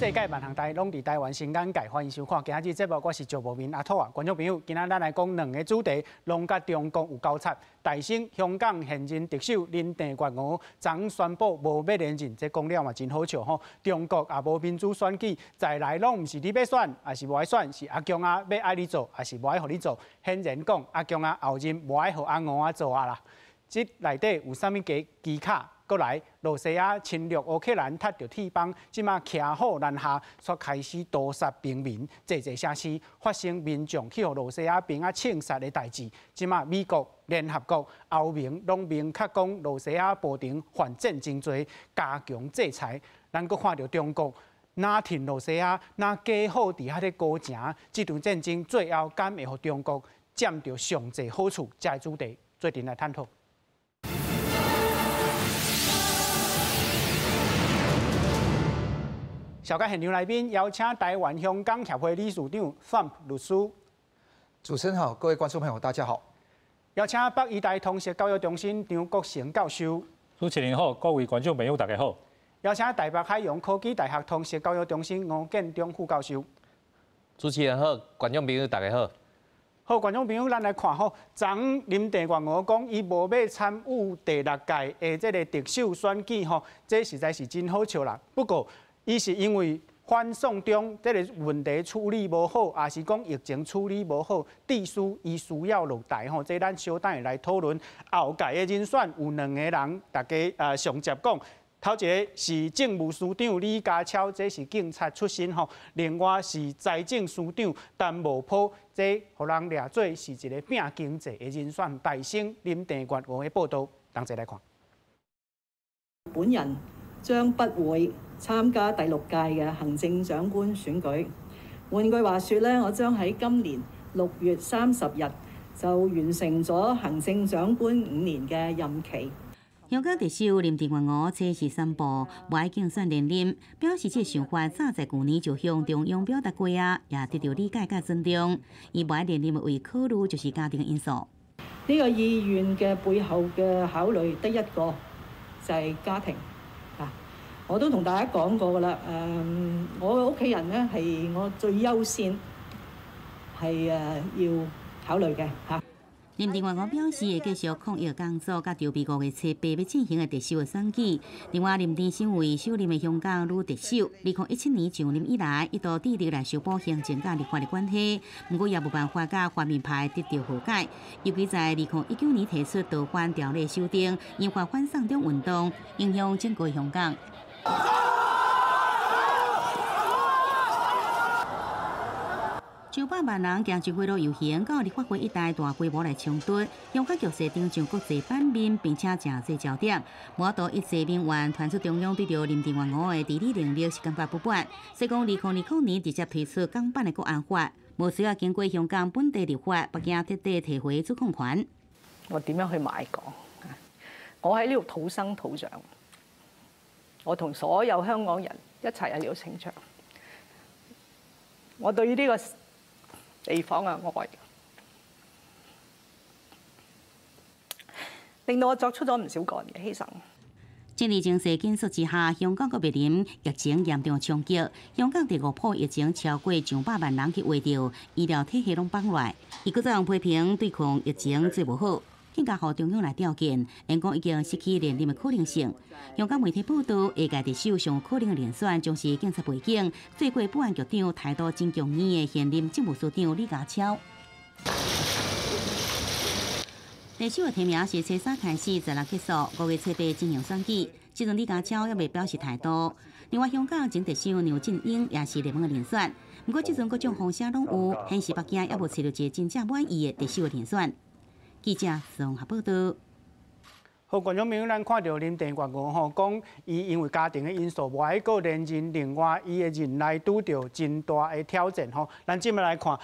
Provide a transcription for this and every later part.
世界萬行台攏佇台灣新眼界，歡迎收看。今仔日節目我是趙無眠阿兔啊，觀眾朋友，今仔咱來講兩个主題，攏佮中國有交叉。大先香港現任特首林鄭月娥昨宣布無欲連任，這講了嘛真好笑吼。中國也無民主選舉，再來攏毋是你欲選，抑是無愛選，是阿強仔欲愛你做，抑是無愛予你做。顯然講阿強仔後任無愛予阿娥仔做啊啦。這內底有啥物技巧？閣來，露西亞侵略烏克蘭，踢著鐵枋，這馬騎虎難下，煞開始屠殺平民，濟濟城市發生民眾去予露西亞兵仔槍殺的代誌。這馬美國、聯合國、歐盟攏明確講，露西亞部長犯戰爭罪，加強制裁。咱閣看著中國，若挺露西亞，若假好佇遐咧高城，這場戰爭最後敢會予中國佔著上濟好處？這个主題做陣來探討。小甲現場來賓邀請台灣香港協會理事長范律師。主持人好，各位觀眾朋友大家好。邀請北醫大通識教育中心張國成教授。主持人好，各位觀眾朋友大家好。邀請台北海洋科技大學通識教育中心吳建中副教授。主持人好，觀眾朋友大家好。好，觀眾朋友，咱來看吼，昨林鄭月娥講伊無欲參與第六屆的這个特首選舉吼，這實在是真好笑啦。不過，伊是因為反送中這个問題處理無好，抑是講疫情處理無好，致使伊需要落台吼。這咱小等下來討論。後屆的人選有兩個人，大家上接講，頭一个是政務司長李家超，這是警察出身吼；另外是財政司長陳茂波，這予人掠做是一个拼經濟的人選。大先林鄭月娥的報道，同齊來看。本人將不會參加第六屆嘅行政長官選舉。換句話說咧，我將喺今年6月30日就完成咗行政長官5年嘅任期。香港特首林鄭月娥初時宣布無愛競選連任，表示這个想法早在舊年就向中央表達過啊，也得到理解佮尊重。伊無愛連任的唯一考慮就是家庭因素。呢個意願嘅背後嘅考慮得一個，就係家庭。我都同大家講過㗎啦，我嘅屋企人呢係我最優先係要考慮嘅嚇。林鄭月娥表示會繼續抗疫工作，佮籌備5月7、8欲進行的特首的選舉。另外，林鄭身為首任的香港女特首，2017年上任以來，一度致力來修補行政佮立法的關係，毋過也無辦法佮泛民派得著和解。尤其在2019年提出逃犯條例修訂，引發反送中運動，影響整個香港。上百萬人行集會路遊行，到立法會一帶大規模來衝突，香港局勢登上國際版面，並且誠濟焦點。無法度一濟民怨傳出中央對著林鄭月娥的治理能力是感覺不滿，所以講2020年直接推出港版的國安法，無需要經過香港本地立法，北京徹底提回主控權。我點樣去賣港？我喺呢度土生土長，我同所有香港人一齊喺呢度成長。我對於呢個地方嘅愛，令到我作出咗唔少個人嘅犧牲。政治情勢緊縮之下，香港閣面臨疫情嚴重衝擊。香港第五波疫情超過上百萬人去穢著，醫療體系攏崩亂。伊閣再予批評對抗疫情做無好，更加予中央來吊勁，言講已經失去連任的可能性。香港媒體報道，下屆特首上可能的人選將是警察背景、做過保安局長、態度真強硬的現任政務司長李家超。特首的提名是初三開始，十六結束，5月7、8進行選舉。這陣李家超猶未表示態度。另外，香港前特首梁振英也是熱門的人選，毋過這陣各種風聲攏有，顯示北京猶無揣著一個真正滿意的特首的人選。記者綜合報道。好，觀眾朋友，咱看著林鄭月娥吼，講伊因為家庭的因素無愛閣連任，另外伊的任內拄著真大的挑戰吼。咱這擺來看，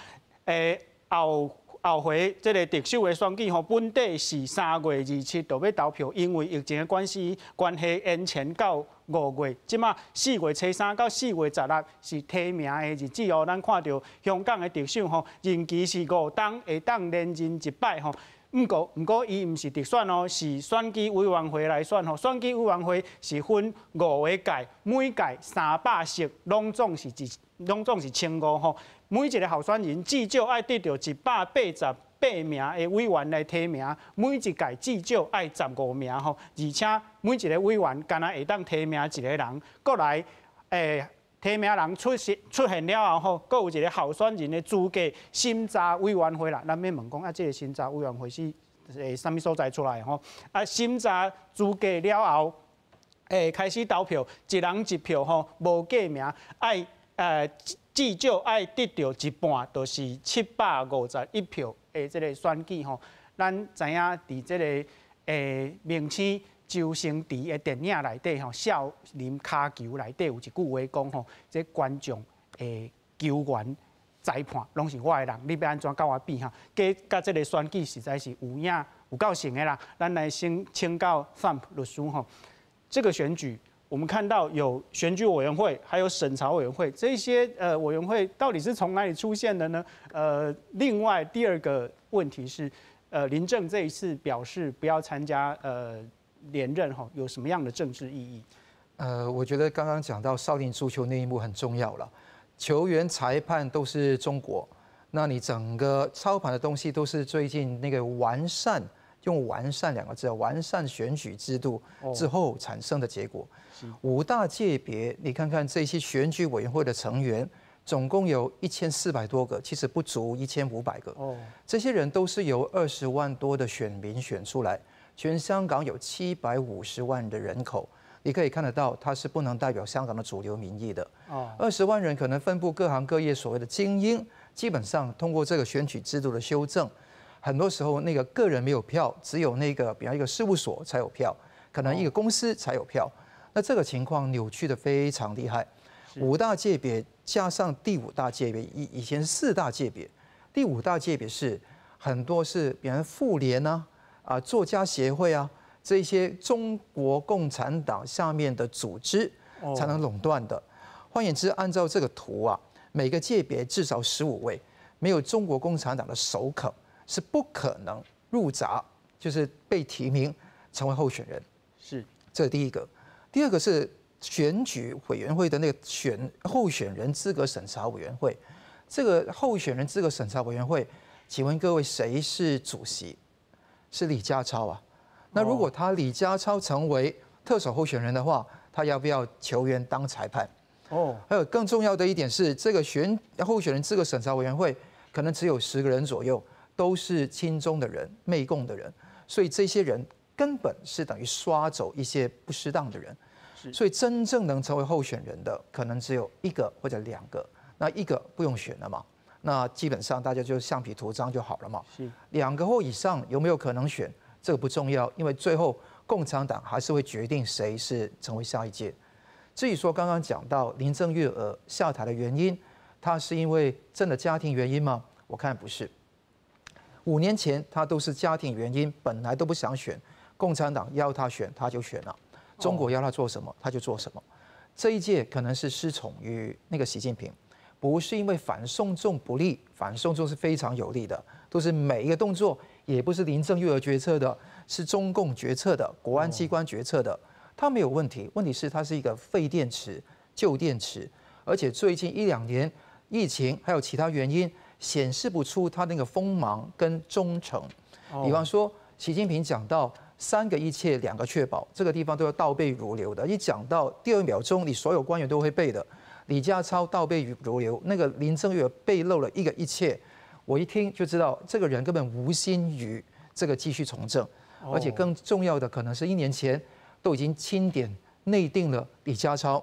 後後回這个特首的選舉吼，本底是3月27就欲投票，因為疫情的關係延前到5月。這馬4月初3到4月16是提名的日子哦。咱看著香港的特首吼，任期是5冬，會當連任一擺吼。毋過，伊毋是直選哦，是選舉委員會來選吼。選舉委員會是分五個界，每界300席，攏總是1500吼。每一個候選人至少愛得著188名的委員來提名，每一屆至少愛15名吼，而且每一個委員干焦會當提名一個人，閣來提名人出現了後吼，閣有一個候選人的資格審查委員會啦。咱欲問講啊，這个審查委員會是啥物所在出來的吼？啊，審查資格了後，開始投票，一人一票吼，無記名，愛至少愛得著一半，就是751票的這个選舉吼。咱知影佇這个明星周星馳的電影內底吼，少林跤球內底有一句話講吼，這觀眾的球員裁判攏是我的人，你欲按怎佮我比哈？佮這个選舉實在是有影有夠像的啦。咱來先請教范律師吼，這個選舉，我們看到有選舉委員會，還有審查委員會，這些委員會到底是從哪裡出現的呢？另外第二個問題是，林鄭這一次表示不要參加連任哈，有什麼樣的政治意義？我覺得剛剛講到少林足球那一幕很重要了，球員、裁判都是中國，那你整個操盤的東西都是最近那個完善。用“完善”兩個字，完善選舉制度之後產生的結果。五大界別，你看看這些選舉委員會的成員，總共有1400多個，其實不足1500個。這些人都是由20萬多的選民選出來，全香港有750萬的人口，你可以看得到，他是不能代表香港的主流民意的。20萬人可能分布各行各業，所謂的精英，基本上通過這個選舉制度的修正。很多時候，那個個人沒有票，只有那個，比方一個事務所才有票，可能一個公司才有票。那這個情況扭曲的非常厲害。五大界別加上第五大界別，以前四大界別，第五大界別是很多是，比方婦聯啊、作家協會啊這些中國共產黨下面的組織才能壟斷的。換言之，按照這個圖啊，每個界別至少15位，沒有中國共產黨的首肯，是不可能入閘，就是被提名成為候選人。這是第一個。第二個是選舉委員會的那個選候選人資格審查委員會。這個候選人資格審查委員會，請問各位誰是主席？是李家超啊。那如果他李家超成為特首候選人的話，他要不要球員當裁判？還有更重要的一點是，這個選候選人資格審查委員會可能只有10個人左右。都是親中的人、媚共的人，所以這些人根本是等於刷走一些不適當的人。所以真正能成為候選人的，可能只有一個或者兩個。那一個不用選了嘛？那基本上大家就橡皮圖章就好了嘛。兩個或以上有沒有可能選？這個不重要，因為最後共產黨還是會決定誰是成為下一屆。至於說剛剛講到林鄭月娥下台的原因，他是因為真的家庭原因嗎？我看不是。5年前他都是家庭原因，本來都不想選，共產黨要他選他就選了，中國要他做什麼他就做什麼。這一屆可能是失寵於那個習近平，不是因為反送中不利，反送中是非常有利的，都是每一個動作也不是林鄭月娥決策的，是中共決策的，國安機關決策的，他沒有問題。問題是他是一個廢電池、舊電池，而且最近一兩年疫情還有其他原因，顯示不出他那個鋒芒跟忠誠。比方說，習近平講到三個一切、兩個確保，這個地方都要倒背如流的。一講到第二秒鐘，你所有官員都會背的。李家超倒背如流，那個林鄭月娥背漏了一個一切，我一聽就知道這個人根本無心於這個繼續從政，而且更重要的可能是一年前都已經欽點內定了李家超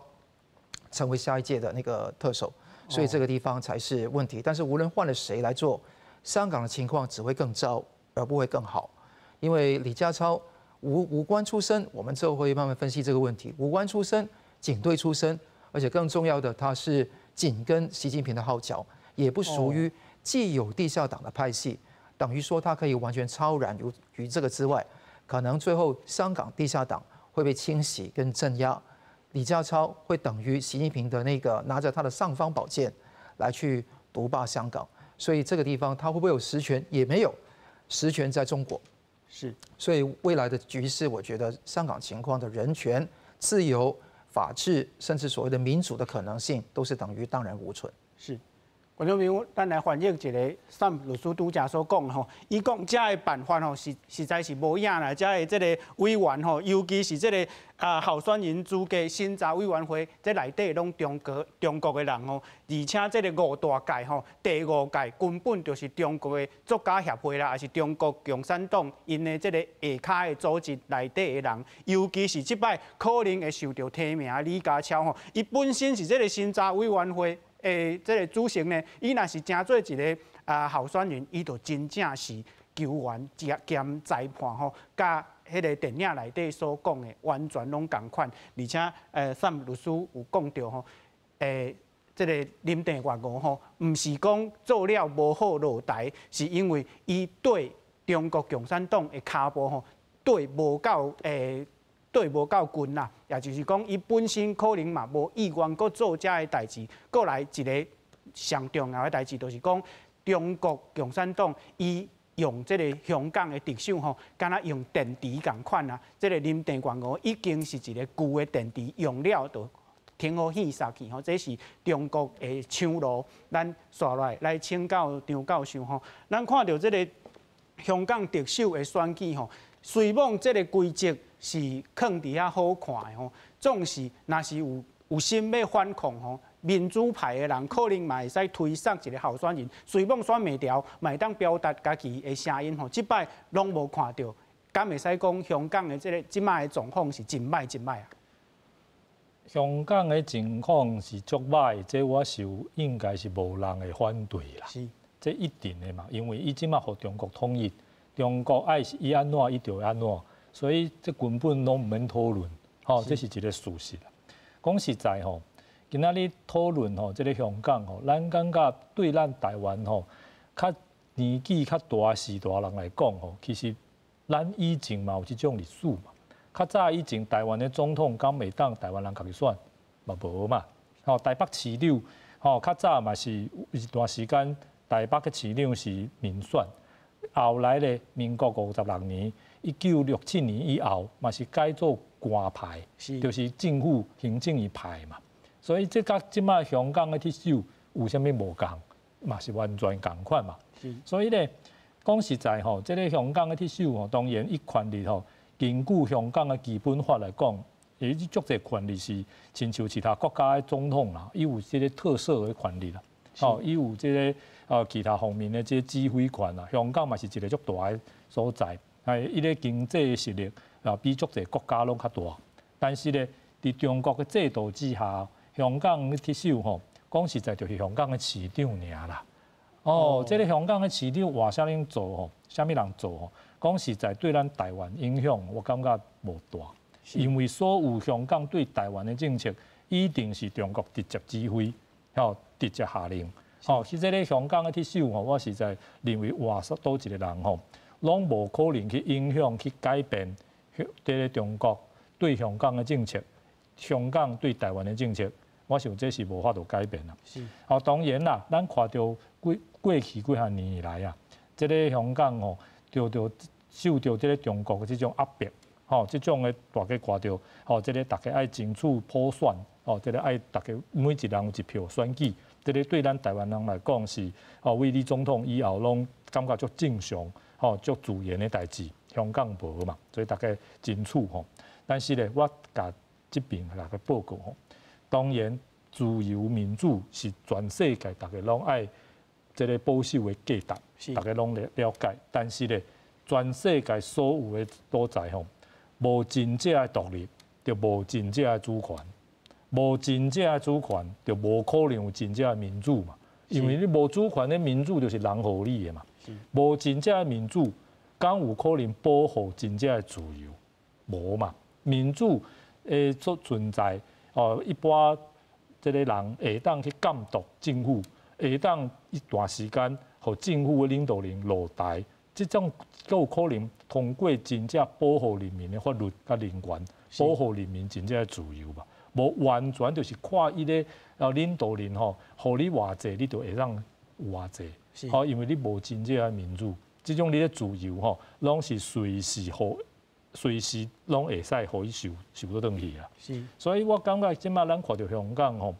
成為下一屆的那個特首。所以這個地方才是問題。但是無論換了誰來做，香港的情況只會更糟，而不會更好。因為李家超武官出身，我們之後會慢慢分析這個問題。武官出身，警隊出身，而且更重要的，他是緊跟習近平的號角，也不屬於既有地下黨的派系。等於說他可以完全超然於這個之外，可能最後香港地下黨會被清洗跟鎮壓，李家超會等於習近平的那個拿着他的尚方寶劍來去獨霸香港，所以這個地方他會不會有實權？也沒有，實權在中國。所以未來的局勢，我覺得香港情況的人權、自由、法治，甚至所謂的民主的可能性，都是等於蕩然無存。是。觀眾朋友，咱來翻譯一下沈律師拄才所講吼，伊講這个辦法吼，實在是無影啦。這个這个委員吼，尤其是這个候選人資格審查委員會，這內底攏中國的人吼，而且這个五大屆吼，第五屆根本就是中國的作家協會啦，抑是中國共產黨𪜶的這个下跤的組織內底的人，尤其是這擺可能會受著提名的李家超吼，伊本身是這个審查委員會的這个主席呢，伊若是成做一个候選人，伊就真正是球員兼裁判吼，佮彼个電影內底所講的完全攏仝款，而且沈律師有講著吼，這个林鄭月娥吼，毋是講做了無好落台，是因為伊對中國共產黨的跤步吼，對無夠近啦，也就是講，伊本身可能嘛無意願閣做這个代誌。閣來一个上重要的代誌，就是講中國共產黨伊用這个香港的特首吼，敢若用電池仝款啊。這个林鄭月娥已經是一个舊的電池，用了就停予戲殺去吼。這是中國的槍路。咱紲落來來請教張教授吼，咱看著這个香港特首的選舉吼，雖罔這个規則是囥佇遐好看的吼，總是若是有心欲反抗吼，民主派的人可能嘛會使推捒一个候選人，雖罔選袂牢，嘛會當表達家己的聲音吼。這擺攏無看著，敢會使講香港的這个這擺的狀況是真歹真歹啊？香港的情況是足歹，這我想應該是無人會反對啦。這一定的嘛，因為伊這馬予中國統一，中國愛是伊按怎，伊就按怎。所以這根本攏毋免討論，吼，這是一个事實啦。講實在吼，今仔日討論吼，這个香港吼，咱感覺對咱台灣吼，較年紀較大序大人來講吼，其實咱以前嘛有這種歷史嘛。較早以前台灣的總統敢會當台灣人家己選，嘛無嘛。吼，台北市長吼，較早嘛是有一段時間，台北的市長是民選。後來咧，民國56年，1967年以後，嘛是改做官派，就是政府行政院派嘛。所以這佮這擺香港的特首有啥物無仝，嘛是完全仝款嘛。所以咧，講實在吼，這个香港的特首吼，當然伊權力吼，根據香港的基本法來講，伊足濟權力是親像其他國家的總統啦，伊有這个特赦的權力啦，吼，伊有這个其他方面的這个指揮權啦。香港嘛是一个足大的所在，係伊个經濟實力啊，比足濟國家攏較大。但是咧，佇中國的制度之下，香港的特首吼，講實在就是香港的市長爾啦。哦，這个香港的市長換啥人做吼，啥物人做吼，講實在對咱台灣影響，我感覺無大。因為所有香港對台灣的政策，一定是中國直接指揮，吼，直接下令。吼，其實咧香港的特首吼，我實在認為換佗一個人吼，攏無可能去影響、去改變這个中國對香港的政策，香港對台灣的政策，我想這是無法度改變啦。哦，當然啦，咱看著過去幾若年以來啊，這个香港吼，著受著這个中國的這種壓迫，吼，這種的大家看著，吼，這个大家愛爭取普選，吼，這个愛大家每一人有一票選舉，這个對咱台灣人來講是，吼，為李總統以後攏感覺足正常，吼，足自然的代誌，香港無嘛，所以大家爭取吼。但是咧，我共這邊來個報告吼，當然自由民主是全世界大家攏愛這个保守的價值，大家攏了解。但是咧，全世界所有的所在吼，無真正的獨立，就無真正的主權；無真正的主權，就無可能有真正的民主嘛。因為你無主權的民主就是人予你的嘛。無真正的民主，敢有可能保護真正的自由？無嘛。民主的所存在，哦，一般這个人會當去監督政府，會當一段時間，予政府的領導人落台，這種閣有可能通過真正保護人民的法律佮人權，保護人民真正的自由吧？無完全就是看伊个領導人吼，予你偌濟，你就會當有偌濟。吼，因為你無真正的民主，這種你的自由吼，攏是隨時予隨時攏會使予伊收倒轉去啊。所以我感覺這馬咱看著香港吼，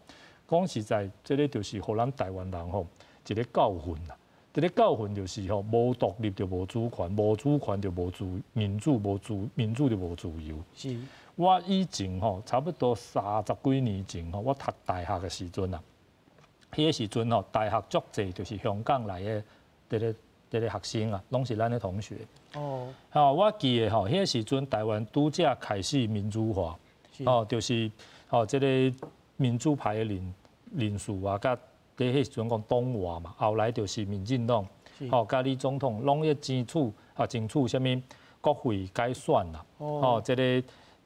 講實在，這个就是予咱台灣人吼一个教訓啦。這个教訓就是吼，無獨立就無主權，無主權就無自民主，無自民主就無自由。我以前吼，差不多三十幾年前吼，我讀大學的時陣啊，彼个時陣吼，大學足濟就是香港來的這個學生啊，攏是咱的同學。吼，我記得吼，彼個時陣台灣拄才開始民主化，吼，就是吼這個民主派的人士啊，佮佇彼時陣講黨外嘛，後來就是民進黨，吼，佮李總統攏咧爭取啊，爭取啥物國會改選啦，吼，這個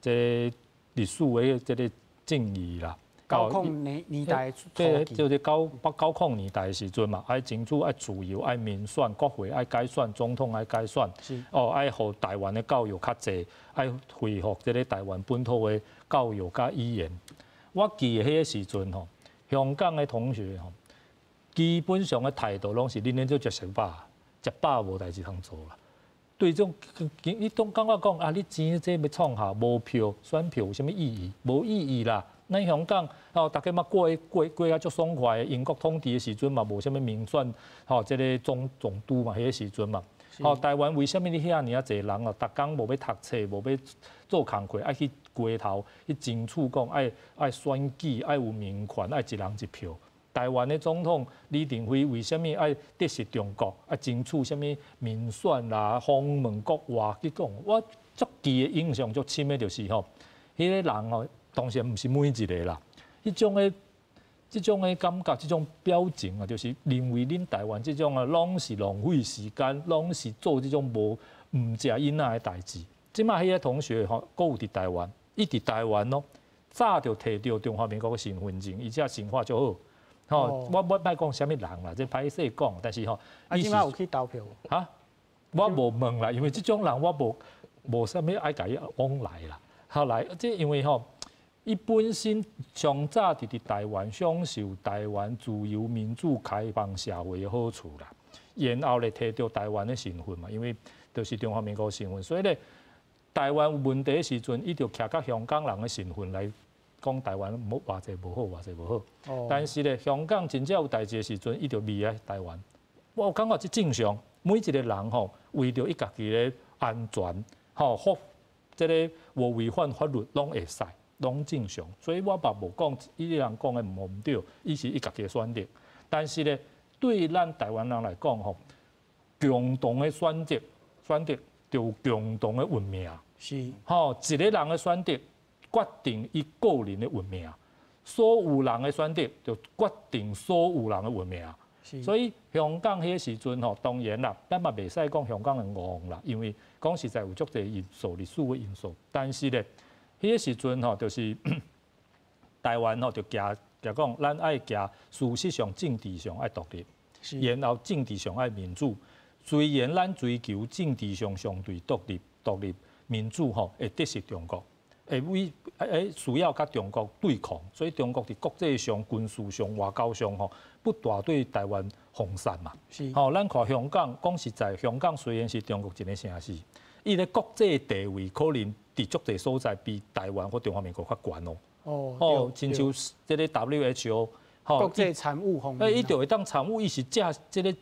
歷史的這個正義啦。90年代。對，就是90年代的時陣嘛，愛爭取愛自由、愛民選、國會愛改選、總統愛改選，哦，愛予台灣的教育較濟，愛恢復這個台灣本土的教育佮語言。我記得彼個時陣吼，香港的同學吼，基本上的態度攏是恁咧做食食飽，食飽無代誌通做啦。對這種，你總感覺講啊，你錢這欲創啥？無票選票有啥物意義？無意義啦。咱香港哦，大家嘛過過過啊足爽快的。英國統治的時陣嘛，無啥物民選，吼，這个總督嘛，彼个時陣嘛。吼，台灣為啥物你遐爾啊濟人哦，逐工無欲讀冊，無欲做工課，愛去街頭去爭取講愛選舉，愛有民權，愛一人一票。台灣的總統李登輝為啥物愛得失中國，愛爭取啥物民選啦，訪問國外去講？我足記的印象足深的就是吼，彼个人吼，當然毋是每一个啦，這種的感覺，這種表情啊，就是認為恁台灣這種啊，攏是浪費時間，攏是做這種無毋食囡仔的代誌。這馬彼个同學吼，閣有佇台灣，伊佇台灣咯，早就提著中華民國的身份證，伊這生活足好。吼，我莫講啥物人啦，這歹勢講，但是吼，啊，這馬有去投票？哈，我無問啦，因為這種人我無啥物愛共伊往來啦。後來，這因為吼，伊本身上早佇台灣享受台灣自由民主開放社會的好處啦，然後咧提著台灣的身份嘛，因為就是中華民國身份，所以咧台灣有問題的時陣，伊就徛佮香港人的身份來講台灣無偌濟無好，偌濟無好。但是咧，香港真正有代誌的時陣，伊就離開台灣。我感覺這正常，每一個人吼，為著伊家己的安全，吼，或這个無違反法律，攏會使，攏正常。所以我嘛無講伊個人講的毋對，伊是伊家己的選擇。但是咧，對咱台灣人來講吼，共同的選擇，選擇就有共同的運命。吼，一個人的選擇決定伊個人的運命，所有人的選擇就決定所有人的運命。所以香港彼个時陣吼，當然啦，咱嘛袂使講香港人戇啦，因為講實在有足濟因素、歷史的因素。但是咧，彼个時陣吼，就是台灣吼就行行講，咱愛行事實上政治上愛獨立，然後政治上愛民主。雖然咱追求政治上相對獨立、獨立民主吼，會得失中國，會為需要佮中國對抗，所以中國佇國際上、軍事上、外交上吼，不斷對台灣封殺嘛。吼，咱看香港，講實在，香港雖然是中國一个城市，伊的國際地位可能佇足濟所在比台灣或中華民國較懸哦。哦，親像這个 WHO，吼，國際參與方面，伊就會當參與，伊是正這个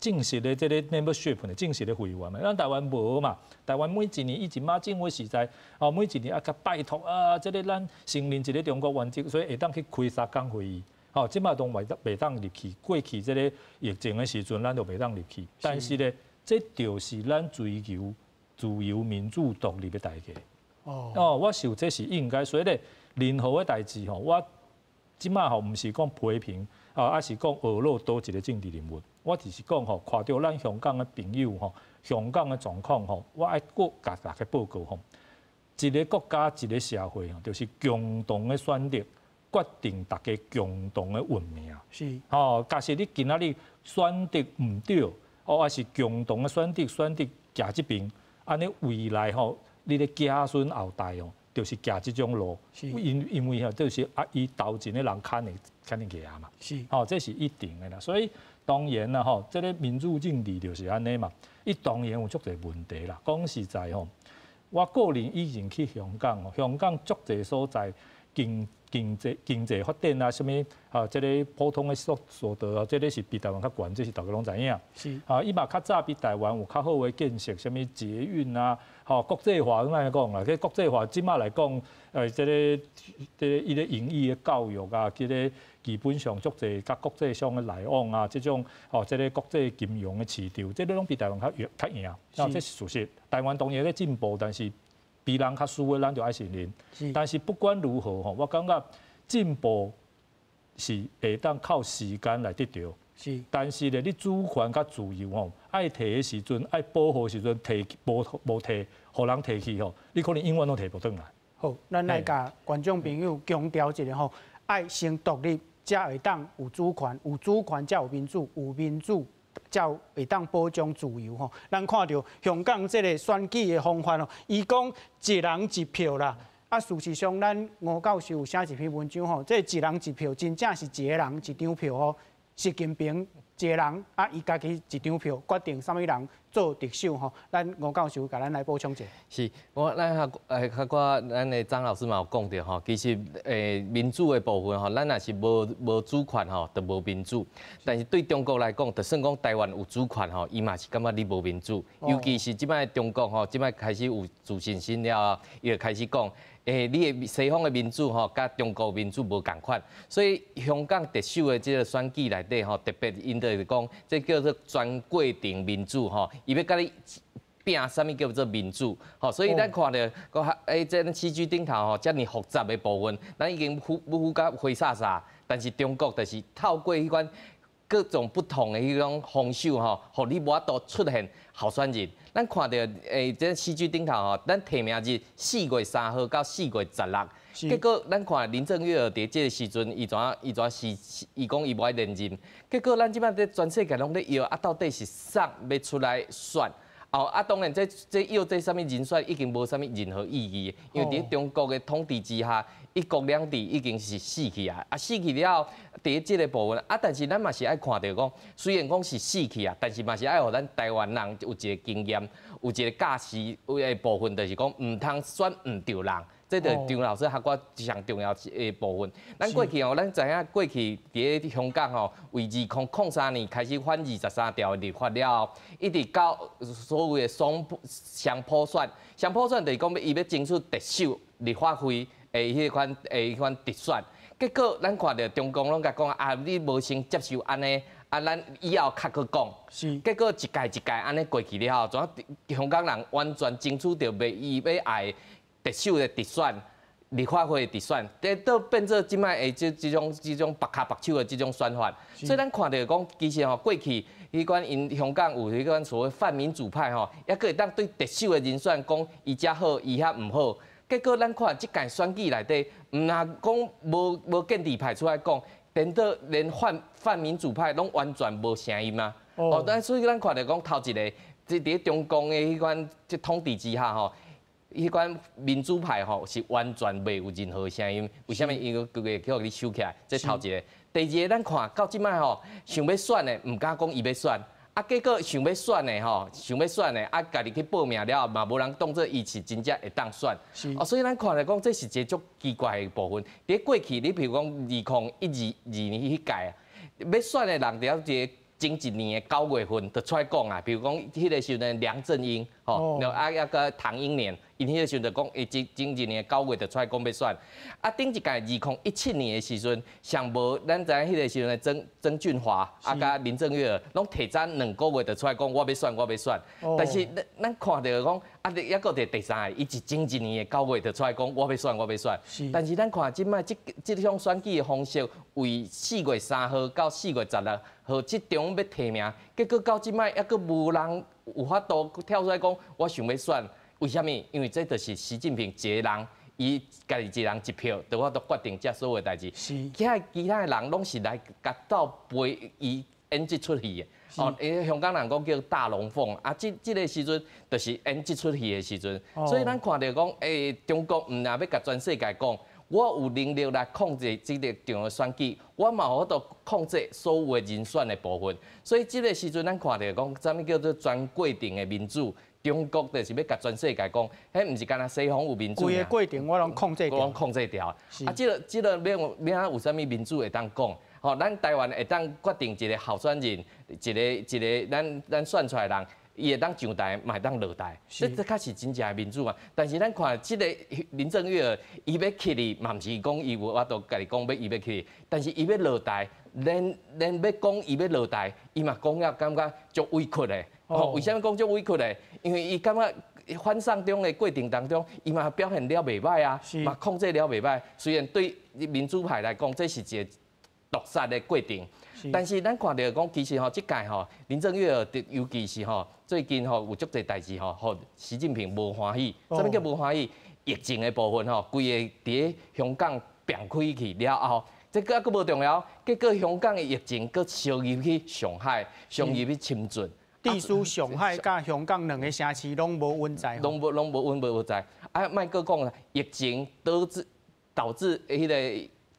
正式的這个 membership 的正式的會員嘛。咱台灣無嘛，台灣每一年以前馬政府時代，哦，每一年啊，共拜託啊，這个咱承認一个中國原則，所以會當去開三工會議。吼，這馬都袂當入去。過去這个疫情的時陣，咱就袂當入去。但是咧，這就是咱追求自由民主獨立的代價。哦，我想這是應該，所以咧，任何的代誌吼，我這馬吼毋是講批評啊，抑是講呵咾佗一个政治人物，我只是講吼，看著咱香港的朋友吼，香港的狀況吼，我愛閣共大家報告吼，一个國家一个社會吼，就是共同的選擇，決定大家共同的運命。是。吼，假設你今仔日選擇毋對，哦，抑是共同的選擇選擇行這邊，按呢未來吼，你的子孫後代哦，就是行這種路。因為吼，就是啊，伊頭前的人較會行嘛。吼，這是一定的啦。所以當然啦，吼，這個民主政治就是按呢嘛。伊當然有足濟問題啦。講實在吼，我個人以前去香港，香港足濟所在經濟發展啊，啥物啊，這个普通的所得啊，這个是比台灣較懸，這是大家攏知影。啊，伊嘛較早比台灣有較好的建設，啥物捷運啊，吼，國際化攏按呢講啦。這國際化這馬來講，這个伊個英語的教育啊，這个基本上足濟佮國際上的來往啊，這種吼，這个國際金融的市場，這个攏比台灣較贏。啊，這是事實。台灣當然咧進步，但是比人較輸的，咱就愛承認。但是不管如何吼，我感覺進步是會當靠時間來得著。但是咧，你主權佮自由吼，愛提的時陣，愛保護的時陣，提無提，予人提去吼，你可能永遠攏提無轉來。好，咱來共觀眾朋友強調一下吼，愛先獨立，才會當有主權，有主權才有民主，有民主才會當保障自由吼。咱看著香港這個選舉的方法吼，伊講一人一票啦。啊，事實上，咱吳教授有寫一篇文章吼，這一人一票真正是一個人一張票吼。習近平一个人啊，伊家己一張票決定啥物人做特首吼。咱吳教授共咱來補充一下。是，我咱較較寡咱的張老師嘛有講著吼，其實民主的部分吼，咱若是無主權吼，就無民主。但是對中國來講，就算講台灣有主權吼，伊嘛是感覺你無民主。尤其是這擺中國吼，這擺開始有自信心了後，伊就開始講。你的西方的民主吼，佮中國民主無仝款，所以香港特首的這个選舉內底吼，特別𪜶就是講，這叫做全過程民主吼，伊欲共你拼啥物叫做民主，吼，所以咱看著講這咱市區頂頭吼，遮爾複雜的部分，咱已經呼呼甲花灑灑，但是中國就是透過彼款各種不同的彼種方式吼，予你無法度出現候選人。咱看著這市區頂頭吼，咱提名日4月3號到4月16，結果咱看林鄭月娥佇這个時陣，伊怎伊怎是伊講伊無愛連任，結果咱這擺佇全世界攏咧搖，啊到底是誰欲出來選？哦，啊當然這搖這啥物人選已經無啥物任何意義，因為佇中國的統治之下，一國兩制已經是死去啊！啊死去了後，佇這个部分啊，但是咱嘛是愛看著講，雖然講是死去啊，但是嘛是愛予咱台灣人有一个經驗，有一个教示的部分，就是講毋通選毋著人。這就張老師較我上重要的部分。咱過去哦，咱知影過去佇咧香港吼，為2003年開始反23條的立法了後，一直到所謂的雙普選，雙普選就是講欲伊欲爭取特首、立法會的彼款直選。結果咱看著中共攏共講啊，你無先接受按呢，啊，咱以後較閣講。結果一屆一屆按呢過去了後，怎香港人完全爭取著袂伊欲愛特首的直選、立法會的直選，這都變做這擺的這種縛跤縛手的這種選法。所以咱看著講，其實吼過去彼款𪜶香港有彼款所謂泛民主派吼，猶閣會當對特首的人選講伊遮好，伊遐毋好。結果咱看這屆選舉內底，毋若講無建制派出來講，顛倒連泛民主派攏完全無聲音啊。哦，但所以咱看著講頭一个，這佇中共的彼款這統治之下吼，彼款民主派吼是完全袂有任何聲音，為啥物？伊閣會去予你收起來，這頭一个。第二个，咱看到這擺吼，想欲選的，毋敢講伊欲選，啊，結果想欲選的吼，想欲選的，啊，家己去報名了後，嘛無人當做伊是真正會當選。哦，所以咱看來講，這是一個足奇怪的部分。佇過去，你比如講2012年彼屆啊，欲選的人佇一個前一年的9月份就出來講啊，比如講彼个時陣梁振英吼，啊抑閣唐英年，𪜶彼个時陣就講，伊前一年的9月就出來講欲選。啊，頂一屆2017年的時陣，上無咱知影彼个時陣的曾俊華啊，佮林鄭月娥，攏提早2個月就出來講我欲選，我欲選。但是咱看著講，啊，抑閣佇第三个，伊是前一年的九月就出來講我欲選，我欲選。但是咱看這擺這種選舉的方式，為4月3號到4月16號這中欲提名，結果到這擺猶閣無人有法度跳出來講，我想欲選。為啥物？因為這就是習近平一个人，伊家己一人一票，就有法度決定這所有代誌。其他的人攏是來共鬥陪伊演這齣戲的。哦，因為香港人講叫大龍鳳，啊，這個時陣就是演這齣戲的時陣。所以咱看著講，中國毋但欲共全世界講，我有能力來控制這個場的選舉，我嘛有法度控制所有的人選的部分。所以這個時陣，咱看著講，啥物叫做全過程的民主？中國就是欲共全世界講，彼毋是干焦西方有民主。規個過程我攏控制，攏控制牢。啊，這個欲按怎有啥物民主會當講？吼，咱台灣會當決定一個候選人，一個一個咱選出來的人，伊會當上台，嘛會當落台，這較是真正的民主嘛。但是咱看這個林鄭月娥，伊欲起去嘛，毋是講伊有法度家己講欲伊欲起去，但是伊欲落台，連欲講伊欲落台，伊嘛講了感覺足委屈的。哦，為啥物講足委屈的？因為伊感覺反送中的過程當中，伊嘛表現了袂䆀啊，嘛控制了袂䆀。雖然對民主派來講，這是一個毒殺的過程，但是咱看著講，其實吼，這屆吼林鄭月娥，尤其是吼最近吼有足濟代誌吼，予習近平無歡喜。啥物叫無歡喜？疫情的部分吼，規个佇咧香港變開去了後，這閣閣無重要，結果香港的疫情閣燒入去上海，燒入去深圳。致使上海佮香港兩个城市攏無穩在，攏無穩無在。啊，莫閣講啦，疫情導致彼个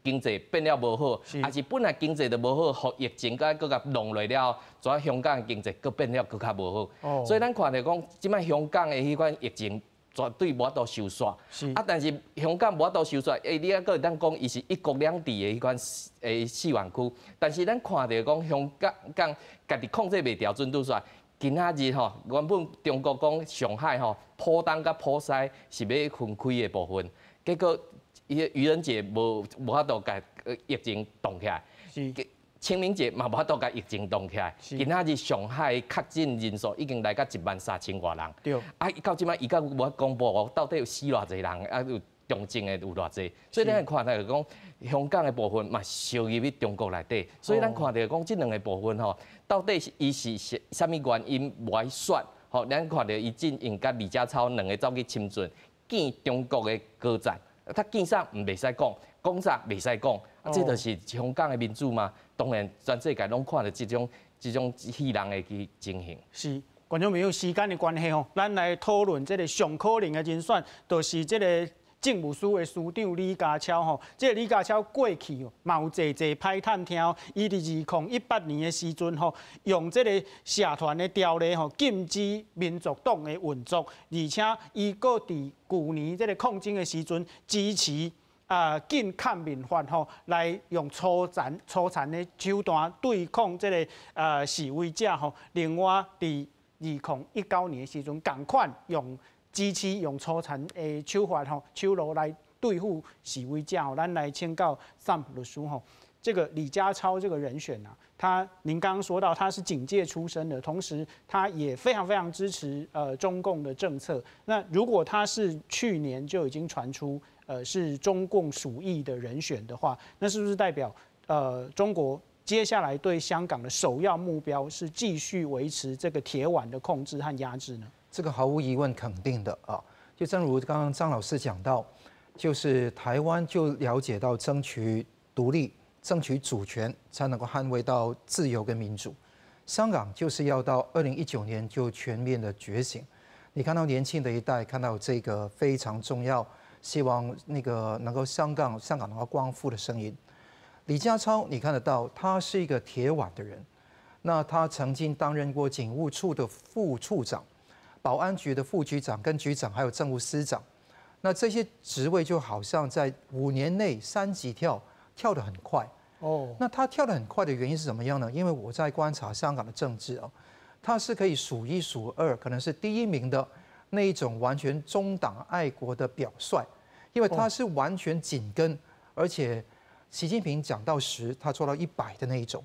經濟變了無好，抑是本來經濟就無好，予疫情閣閣共弄落了，怎香港的經濟閣變了閣較無好。所以咱看著講，這擺香港的彼款疫情絕對無法度收煞。啊，但是香港無法度收煞，你猶閣會當講伊是一國兩制的彼款示範區。但是咱看著講香港港家己控制袂牢，準拄煞。今仔日吼，原本中國講上海吼，浦東佮浦西是欲分開的部分，結果伊個愚人節無法度共疫情擋起來，清明節嘛無法度共疫情擋起來。今仔日上海確診人數已經來到1萬3千外人。啊，到這擺伊閣無公布到底有死偌濟人，啊有重症的有偌濟。所以咱看著講香港的部分嘛，燒入去中國內底。所以咱看著講這兩个部分吼，到底是伊是啥物原因無愛選？吼，咱看著伊進前佮李家超兩个走去深圳見中國的高層。他見啥毋袂使講，講啥袂使講，啊，這就是香港的民主嗎？當然，全世界攏看著這種戲弄的去情形。是，觀眾朋友，時間的關係吼，咱來討論這个上可能的人選，就是這个政務司的司長李家超吼。這个李家超過去哦，嘛有濟濟歹探聽，伊佇2018年的時陣吼，用這个社團的條例吼，禁止民族黨的運作，而且伊閣佇舊年這个抗爭的時陣，支持禁抗民法吼，來用粗殘的手段對抗這个示威者吼。另外，佇2019年的時陣，仝款用支持用粗殘的手法吼、手路來對付示威者吼。咱來請教桑普律師吼，這個李家超這個人選啊，他您剛剛說到他是警界出身的，同時他也非常非常支持中共的政策。那如果他是去年就已經傳出是中共屬意的人選的話，那是不是代表中國接下來對香港的首要目標是繼續維持這個鐵腕的控制和壓制呢？這個毫無疑問肯定的啊！就正如剛剛張老師講到，就是台灣就了解到爭取獨立、爭取主權，才能夠捍衛到自由跟民主。香港就是要到2019年就全面的覺醒。你看到年輕的一代看到這個非常重要，希望那個能夠香港能夠光復的聲音。李家超，你看得到，他是一個鐵腕的人。那他曾經擔任過警務處的副處長、保安局的副局長、跟局長，還有政務司長。那這些職位就好像在5年內三級跳，跳得很快。那他跳得很快的原因是怎麼樣呢？因為我在觀察香港的政治啊，他是可以數一數二，可能是第一名的那一種完全忠黨愛國的表率，因為他是完全緊跟，而且習近平講到10，他做到100的那一種。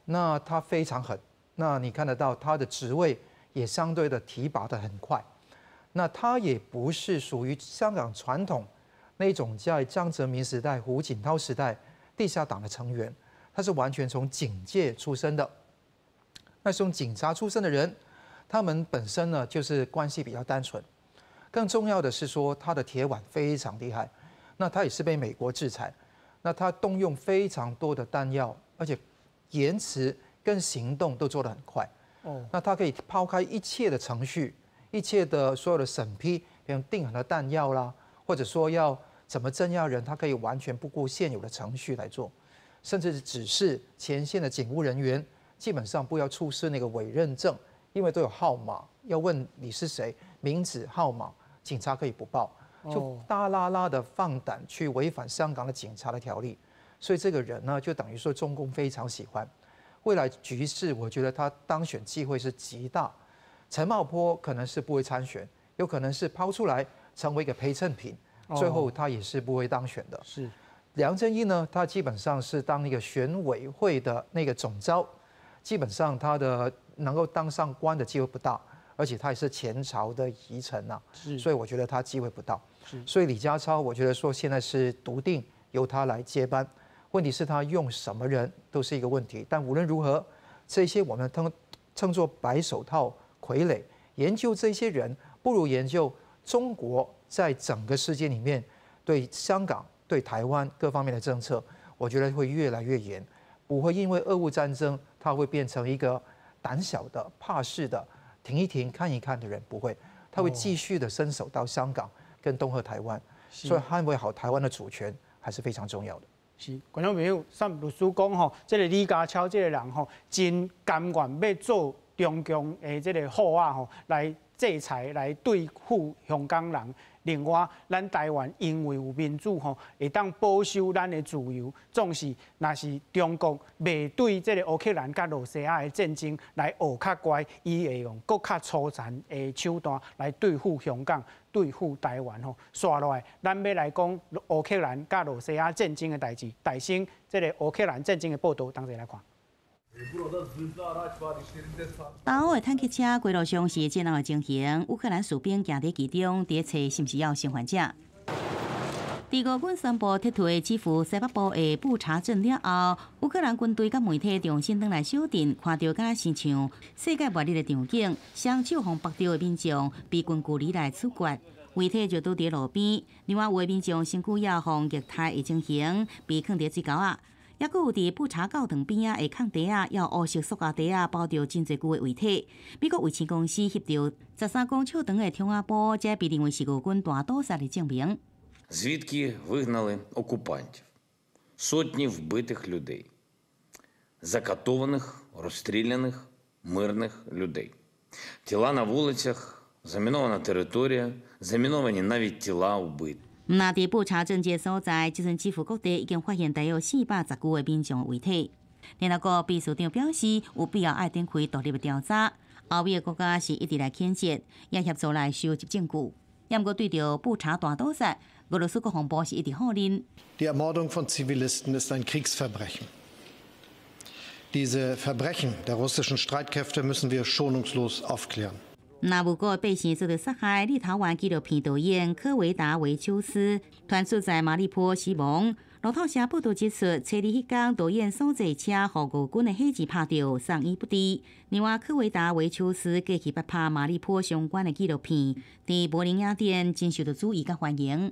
那他非常狠，那你看得到他的職位也相對的提拔得很快。那他也不是屬於香港傳統那種在江澤民時代、胡錦濤時代地下黨的成員，他是完全從警界出身的。那從警察出身的人，他們本身呢就是關係比較單純。更重要的是说，他的铁腕非常厉害。那他也是被美国制裁，那他动用非常多的弹药，而且言辞跟行动都做得很快。那他可以抛开一切的程序，一切的所有的审批，比如订很多弹药啦，或者说要怎么镇压人，他可以完全不顾现有的程序来做，甚至指示前线的警务人员基本上不要出示那个委任证，因为都有号码，要问你是谁，名字号码，警察可以不报，就大剌剌的放胆去违反香港的警察的条例，所以这个人呢，就等于说中共非常喜欢。未来局势，我觉得他当选机会是极大。陈茂波可能是不会参选，有可能是抛出来成为一个陪衬品，最后他也是不会当选的。梁振英呢，他基本上是当一个选委会的那个总召，基本上他的能够当上官的机会不大，而且他也是前朝的遗臣呐，所以我觉得他机会不大。所以李家超，我觉得说现在是笃定由他来接班。问题是他用什么人都是一个问题，但无论如何，这些我们称作白手套傀儡，研究这些人不如研究中国在整个世界里面对香港、对台湾各方面的政策，我觉得会越来越严，不会因为俄乌战争，他会变成一个胆小的、怕事的、停一停、看一看的人，不会，他会继续的伸手到香港跟恫嚇台灣，所以捍衛好台灣的主權還是非常重要的。是，觀眾朋友，單律師講吼，這個李家超這個人吼，真甘願欲做中共的這個好仔吼，來制裁來對付香港人。另外，咱台灣因為有民主吼，會當保守咱的自由。總是，若是中國袂對這個烏克蘭佮羅西亞的戰爭來學較乖，伊會用閣較粗殘的手段來對付香港、對付台灣吼。紲落來，咱欲來講烏克蘭佮羅西亞戰爭的代誌，大先這個烏克蘭戰爭的報道，同齊來看。東歐的坦克車街路上是戰鬥的情形，烏克蘭士兵行佇其中，佇咧揣是毋是猶有生還者。佇俄軍宣布撤退基輔西北部的布查鎮了後，烏克蘭軍隊佮媒體重新轉來小鎮，看著敢若親像世界末日的場景，雙手予縛著的民眾被近距離來處決，遺體就倒佇路邊。另外有的民眾身軀也予虐待的情形，被囥佇水溝仔。猶閣有佇布查教堂邊仔的空袋仔，猶有烏色塑膠袋仔包著真濟具的遺體。美國衛星公司翕著13公尺長的窗仔布，這被認為是俄軍大屠殺的證明。 Звідки вигнали окупантів? Сотні вбитих людей, закатованих, розстріляних мирних людей. Тіла на вулицях, замінована територія, заміновані навіть тіла вбитих. 若佇布查鎮這個所在，這陣基輔各地已經發現大約410具的民眾遺體。聯合國秘書長表示，有必要愛展開獨立的調查。歐美的國家是一直來譴責，也協助來收集證據。毋過對著布查大屠殺，俄羅斯國防部是一直否認。 Die Ermordung von Zivilisten ist ein Kriegsverbrechen. Diese Verbrechen der russischen Streitkräfte müssen wir schonungslos aufklären. 若無辜百姓遭著殺害，立陶宛紀錄片導演科維達維丘斯傳出在馬里波死亡。路透社報道指出，初二彼工導演所坐車予俄軍的火箭拍著，送醫不治。另外，科維達維丘斯過去捌拍馬里波相關的紀錄片，佇柏林影展真受到注意佮歡迎。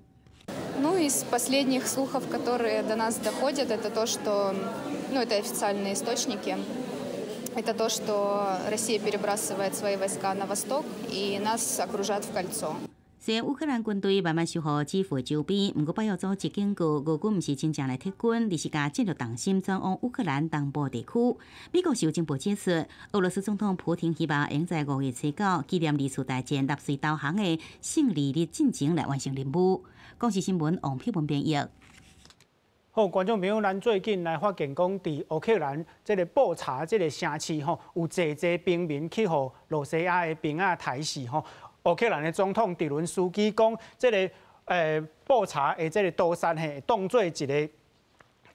Ну, из последних слухов, которые до нас доходят, это то, что, ну, это официальные источники, это то, что Россия перебрасывает свои войска на восток и нас окружат в кольцо. 雖然烏克蘭軍隊慢慢收復基輔周邊，毋過北約組織警告，俄軍毋是真正來撤軍，而是共戰略重心轉往烏克蘭東部地區。美國有情報指出，俄羅斯總統普廷希望會在5月初9紀念二次大戰納粹投降的勝利日進前來完成任務。公視新聞王佩文編譯。好，觀眾朋友，咱最近來發現講，佇烏克蘭這個布查這個城市吼，有濟濟平民去予羅西亞的兵仔刣死吼。烏克蘭的總統澤倫斯基講，這個布查的這個屠殺嘿，當做一個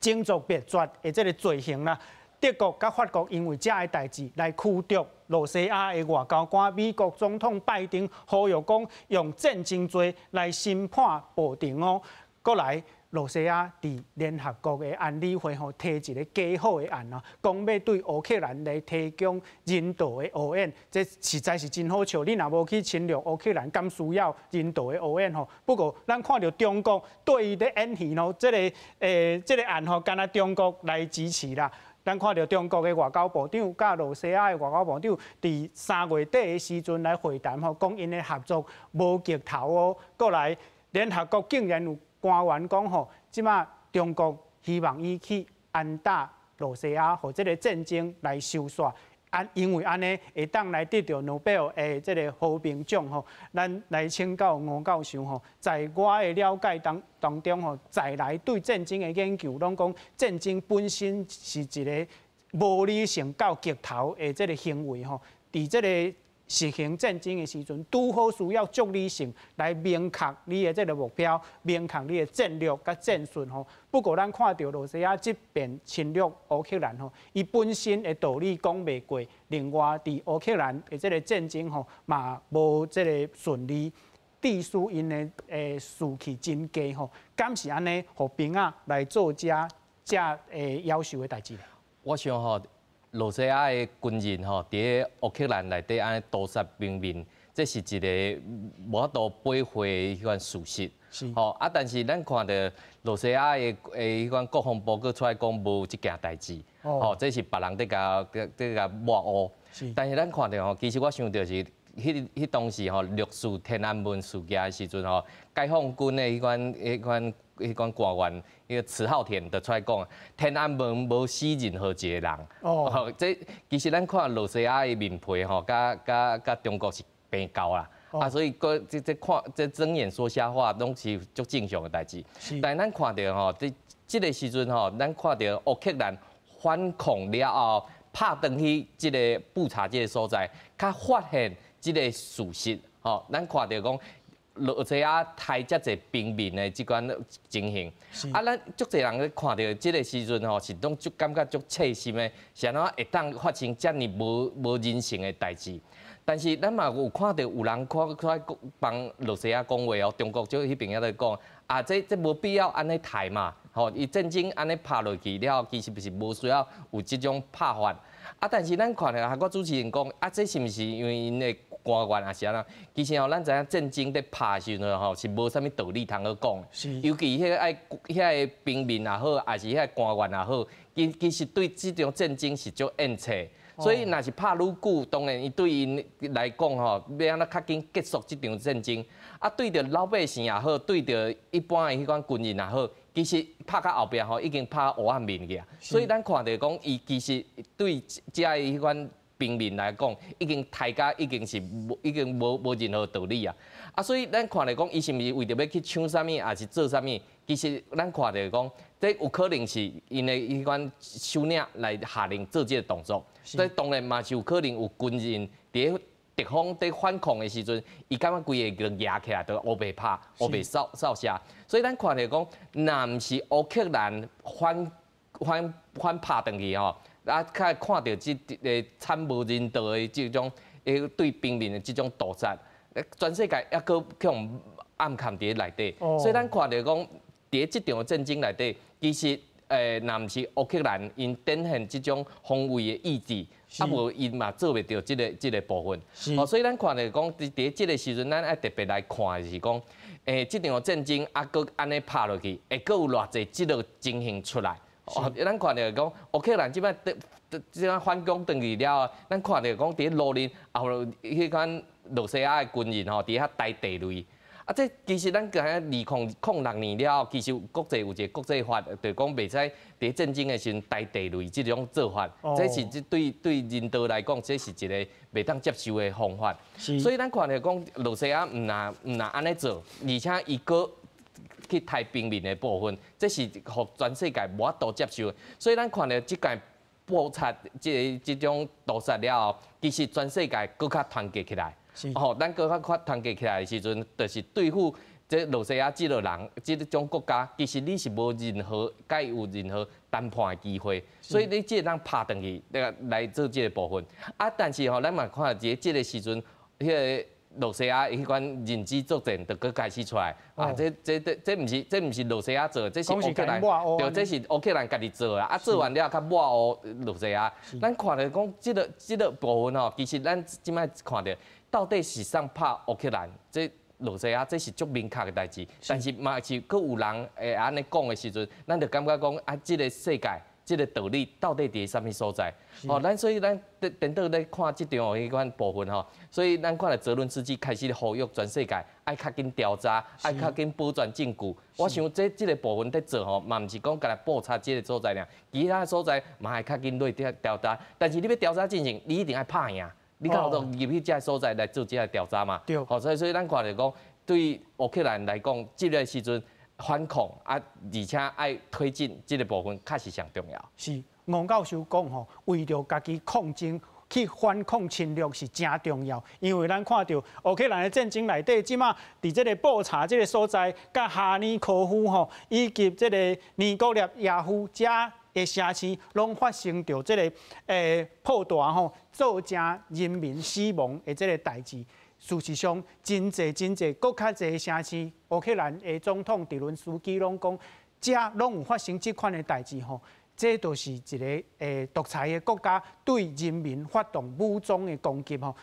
種族滅絕的這個罪行啦。德國佮法國因為這个代誌來驅逐羅西亞的外交官。美國總統拜登呼籲講，用戰爭罪來審判普丁哦。閣來，露西亞佇聯合國的安理會吼提一个假好的案啊，講欲對烏克蘭來提供人道的後援，這實在是真好笑。你若無去侵略烏克蘭，敢需要人道的後援吼？不過咱看著中國對伊咧演戲咯，這個案吼，敢若中國來支持啦。咱看著中國的外交部長佮露西亞的外交部長佇3月底的時陣來會談吼，講𪜶的合作無盡頭哦。過來聯合國竟然有官員講吼，這馬中國希望伊去安打露西亞，予這个戰爭來收煞。按因為按呢會當來得著諾貝爾的這个和平獎吼。咱來請教吳教授吼，在我的了解當中吼，在來對戰爭的研究，攏講戰爭本身是一个無理性到極頭的這个行為吼。佇這个實行戰爭的時陣，拄好需要足理性來明確你的這个目標，明確你的戰略佮戰術吼。不過咱看著露西亞這邊侵略烏克蘭吼，伊本身的道理講袂過。另外，佇烏克蘭的這个戰爭吼，嘛無這个順利，致使𪜶的士氣真低吼。敢是按呢，予兵仔來做遮遮夭壽的代誌？我想吼，露西亞的軍人吼，佇烏克蘭內底按呢屠殺平民，這是一个無法度駁回的彼款事實。吼啊！但是咱看著露西亞的彼款國防部閣出來講無這件代誌，吼，這是別人佇共抹烏。但是咱看著吼，其實我想著是，彼當時吼六四天安門事件的時陣吼，解放軍的彼款官員，彼个遲浩田就出來講，天安門無死任何一个人。哦，這其實咱看露西亞的面皮吼，佮中國是平厚啦。啊，所以閣這看這睜眼說瞎話，攏是足正常的代誌。但咱看著吼，這个時陣吼，咱看著烏克蘭反抗了後，拍轉去這个布查這个所在，較發現這个事實吼，咱看著講露西亞刣遮濟平民的這款情形，啊，咱足濟人咧看著這个時陣吼，是攏足感覺足切心的，是按怎會當發生遮爾無人性的代誌？但是咱嘛有看著有人看出來幫露西亞講話哦，中國就彼邊遐咧講啊，這無必要按呢刣嘛，吼，伊戰爭按呢拍落去了後，其實毋是無需要有這種拍法。啊，但是咱看著啊，我主持人講啊，這是毋是因為𪜶的官員抑是按怎？其實吼，咱知影戰爭佇拍的時陣吼，是無啥物道理通好講。尤其彼个愛遐个平民也好，抑是遐个官員也好，其實對這場戰爭是足厭切。所以，若是拍愈久，當然伊對𪜶來講吼，欲按怎較緊結束這場戰爭。啊，對著老百姓也好，對著一般的彼款軍人也好，其實拍到後壁吼，已經拍烏暗面去啊。所以咱看著講，伊其實對遮的彼款平民來講，已經刣甲已經是無，已經無任何道理啊。啊，所以咱看著講，伊是毋是為著欲去搶啥物，抑是做啥物？其實咱看著講，這有可能是𪜶的彼款首領來下令做這个動作。這當然嘛是有可能有軍人佇敵方佇反抗的時陣，伊感覺規个就蜈起來，就烏白拍、烏白掃射。所以咱看著講，若毋是烏克蘭反拍轉去吼，啊，較看著這个慘無人道的這種對平民的這種屠殺，全世界猶閣去予暗崁佇內底。所以咱看著講，佇這場戰爭內底，其實若毋是烏克蘭𪜶展現這種防衛的意志，啊無𪜶嘛做袂著這个部分。哦，所以咱看著講，佇這个時陣，咱愛特別來看的是講，這場戰爭啊，閣按呢拍落去，會閣有偌濟這个情形出來。哦，咱看著講，烏克蘭這擺這擺反攻轉去了後，咱看著講，佇路面也有彼款露西亞的軍人吼，佇遐刣地雷。啊，這其實咱知影2006年了後，其實國際有一個國際法，就講袂使佇戰爭的時陣刣地雷這種做法，這是這對人道來講，這是一个袂當接受的方法。所以咱看著講，露西亞毋若按呢做，而且伊閣去刣平民的部分，這是予全世界無法度接受。所以咱看著這屆爆發這種屠殺了後，其實全世界閣較團結起來。吼，咱閣較團結起來的時陣，就是對付這露西亞這个人，這種國家，其實你是無任何共伊有任何談判的機會，所以你只會當拍轉去，來做這个部分。啊，但是吼，咱嘛看佇這个時陣，彼个露西亚彼款认知作战就阁开始出来啊！这毋是露西亚做的，这是乌克兰，对，这是乌克兰家己做的啊！做完了，較抹烏露西亞。咱看著講這個部分吼，其實咱這擺看著到底是啥拍烏克蘭？這露西亞這是足明確的代誌，但是嘛是閣有人會按呢講的時陣，咱就感覺講啊，這個世界，這個道理到底佇啥物所在？哦，咱所以咱顛倒咧看這場彼款部分吼，所以咱看著澤倫斯基開始呼籲全世界愛較緊調查，愛較緊保全證據。我想這個部分佇做吼，嘛毋是講干焦布查這個所在爾，其他所在嘛愛較緊落調查。但是你欲調查進前，你一定愛拍贏，你較有入去這個所在來做這個調查嘛。對。好，所以咱看著講，對烏克蘭來講，這個時陣反抗啊，而且愛推進這個部分，確實上重要。是吳教授講吼，為著家己抗爭去反抗侵略是誠重要，因為咱看著烏克蘭的戰爭內底，這馬佇這個布查這個所在，佮哈爾科夫吼，以及這個尼古列耶夫遮的城市，攏發生著這個炮彈吼，造成人民死亡的這個代誌。事實上，真濟真濟，閣較濟城市，烏克蘭的總統澤倫斯基攏講，遮攏有發生這款的代誌吼。這就是一個獨裁的國家對人民發動武裝的攻擊吼。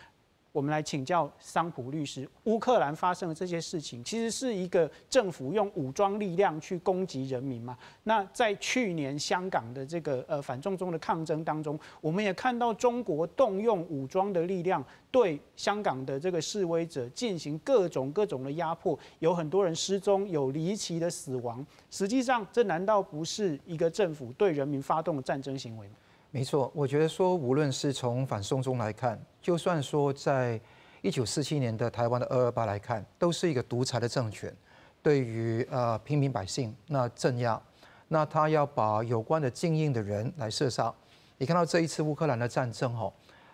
我們來請教桑普律師，烏克蘭發生的這些事情，其實是一個政府用武裝力量去攻擊人民嘛？那在去年香港的這個反送中的抗爭當中，我們也看到中國動用武裝的力量對香港的這個示威者進行各種各種的壓迫，有很多人失蹤，有離奇的死亡。實際上，這難道不是一個政府對人民發動的戰爭行為嗎？沒錯，我覺得說，無論是從反送中來看，就算說在1947年的台灣的228來看，都是一個獨裁的政權，對於平民百姓那鎮壓，那他要把有關的精英的人來射殺。你看到這一次烏克蘭的戰爭吼，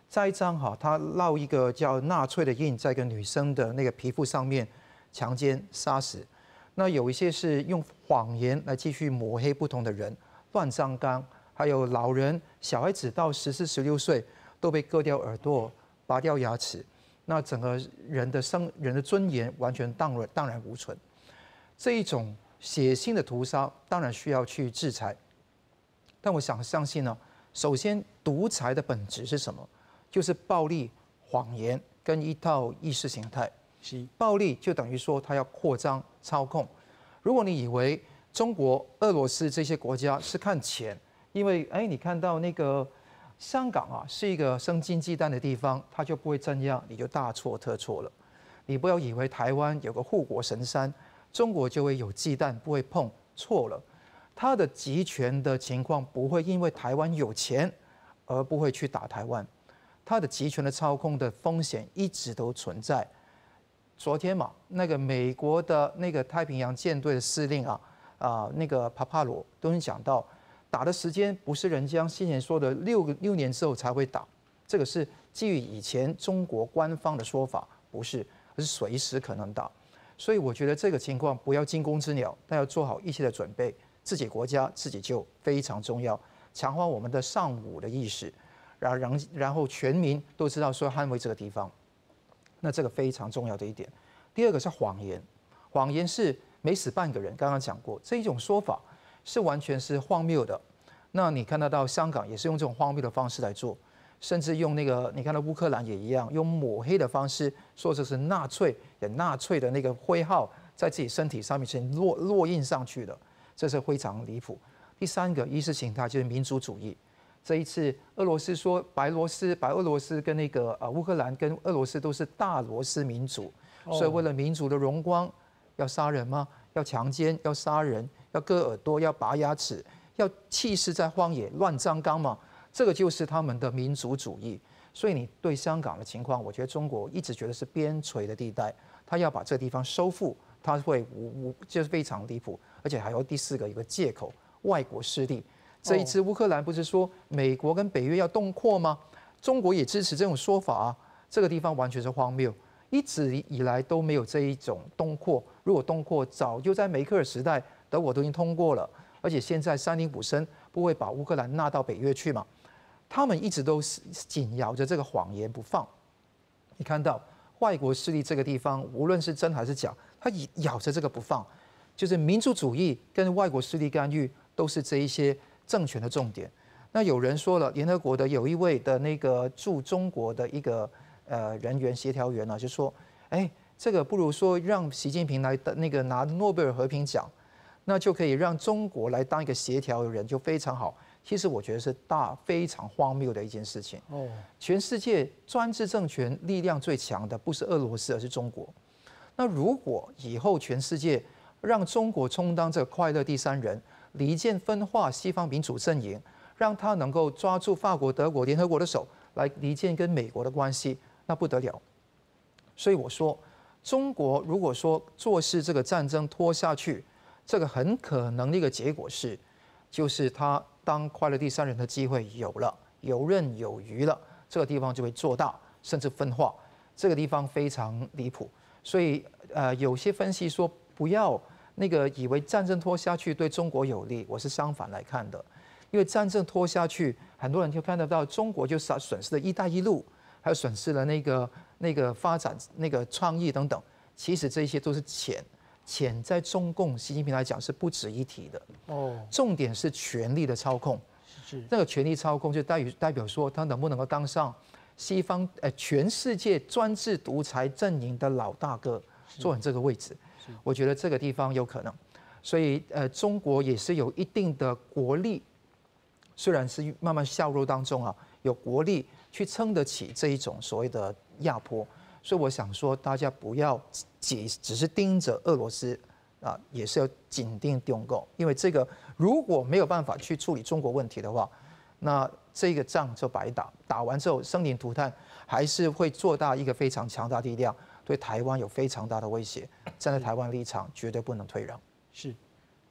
栽贓哈，他烙一個叫納粹的印在一個女生的那個皮膚上面，強姦殺死。那有一些是用謊言來繼續抹黑不同的人，亂葬崗。還有老人、小孩子到14、16歲都被割掉耳朵、拔掉牙齒，那整個人的生人的尊嚴完全蕩然蕩然無存。這一種血腥的屠殺當然需要去制裁，但我想相信呢，首先獨裁的本質是什麼？就是暴力、謊言跟一套意識形態。暴力就等於說他要擴張、操控。如果你以為中國、俄羅斯這些國家是看錢，因為哎，你看到那個香港啊，是一個生金雞蛋的地方，它就不會鎮壓，你就大錯特錯了。你不要以為台灣有個護國神山，中國就會有雞蛋不會碰，錯了。它的集權的情況不會因為台灣有錢而不會去打台灣，它的集權的操控的風險一直都存在。昨天嘛，那個美國的那個太平洋艦隊的司令啊，那個帕帕羅都已經講到。打的時間不是人家先前說的6年之後才會打，這個是基於以前中國官方的說法，不是，而是隨時可能打。所以我覺得這個情況不要驚弓之鳥，但要做好一切的準備，自己國家自己救非常重要，強化我們的尚武的意識，然後全民都知道說捍衛這個地方，那這個非常重要的一點。第二個是謊言，謊言是沒死半個人，剛剛講過這一種說法是完全是荒謬的。那你看得到香港也是用這種荒謬的方式來做，甚至用那個你看到烏克蘭也一樣，用抹黑的方式說這是納粹，有納粹的那個徽號在自己身體上面先烙印上去的，這是非常離譜。第三個意識形態就是民族主義。這一次俄羅斯說白羅斯、白俄羅斯跟那個烏克蘭跟俄羅斯都是大羅斯民族，所以為了民族的榮光，要殺人嗎？要強姦？要殺人？要割耳朵，要拔牙齒，要棄屍在荒野，亂葬崗嘛？這個就是他們的民族主義。所以你對香港的情況，我覺得中國一直覺得是邊陲的地帶，他要把這個地方收復，他會無無就是非常離譜，而且還有第四個一個借口，外國勢力。這一次烏克蘭不是說美國跟北約要東擴嗎？中國也支持這種說法啊。這個地方完全是荒謬，一直以來都沒有這一種東擴。如果東擴，早就在梅克爾時代，德國都已經通過了，而且現在三令五申不會把烏克蘭納到北約去嘛？他們一直都是緊咬着這個謊言不放。你看到外國勢力這個地方，無論是真還是假，他咬着這個不放，就是民族主義跟外國勢力干預都是這一些政權的重點。那有人說了，聯合國的有一位的那個駐中國的一個人員協調員呢，就說，哎，這個不如說讓習近平來的那個拿諾貝爾和平獎，那就可以讓中國來當一個協調的人，就非常好。其實我覺得是大非常荒謬的一件事情。哦，全世界專制政權力量最強的不是俄羅斯，而是中國。那如果以後全世界讓中國充當這個快樂第三人，離間分化西方民主陣營，讓他能夠抓住法國、德國、聯合國的手來離間跟美國的關係，那不得了。所以我說，中國如果說坐視這個戰爭拖下去，這個很可能的一個結果是，就是他當快樂第三人的機會有了，游刃有餘了，這個地方就會做大，甚至分化。這個地方非常離譜。所以，有些分析說不要那個以為戰爭拖下去對中國有利，我是相反來看的。因為戰爭拖下去，很多人就看得到中國就損失了“一帶一路”，還有損失了那個發展、那個創意等等。其實這些都是錢，錢在中共習近平來講是不值一提的。哦，重點是權力的操控。是，那個權力操控就代表說他能不能夠當上西方全世界專制獨裁陣營的老大哥，坐穩這個位置。我覺得這個地方有可能。所以中國也是有一定的國力，雖然是慢慢削弱當中啊，有國力去撐得起這一種所謂的壓迫。所以我想說，大家不要只是盯着俄羅斯啊，也是要緊盯中國，因為這個如果沒有辦法去處理中國問題的話，那這個仗就白打。打完之後生靈塗炭，還是會做大一個非常強大的力量，對台灣有非常大的威脅。站在台灣立場，絕對不能退讓。是，